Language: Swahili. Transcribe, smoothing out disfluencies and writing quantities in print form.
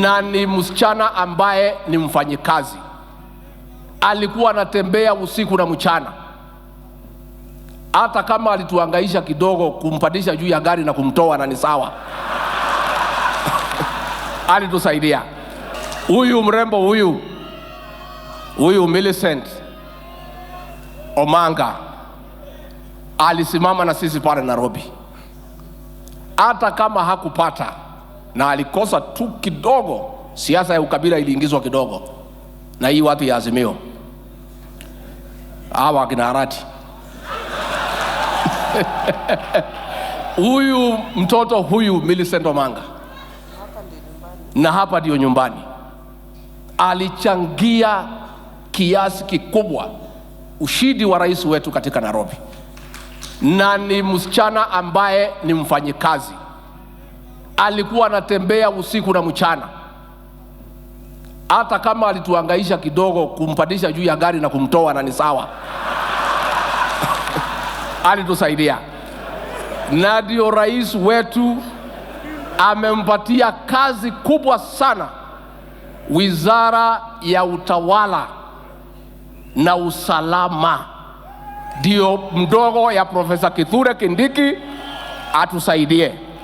Na ni msichana ambaye ni mfanyikazi, alikuwa anatembea usiku na mchana, hata kama alituhangaisha kidogo kumpandisha juu ya gari na kumtoa, na ni sawa alitusaidia. Huyu mrembo huyu huyu Millicent Omanga alisimama na sisi pale Nairobi, hata kama hakupata na alikosa tu kidogo. Siasa ya ukabila iliingizwa kidogo na hii watu ya Azimio hawa akina Arati. Huyu mtoto huyu Millicent Omanga, na hapa ndio nyumbani, alichangia kiasi kikubwa ushindi wa rais wetu katika Nairobi, na ni msichana ambaye ni mfanyikazi, alikuwa anatembea usiku na mchana, hata kama alituhangaisha kidogo kumpandisha juu ya gari na kumtoa, na ni sawa alitusaidia, na ndio rais wetu amempatia kazi kubwa sana, wizara ya utawala na usalama, ndio mdogo ya Profesa Kithure Kindiki atusaidie.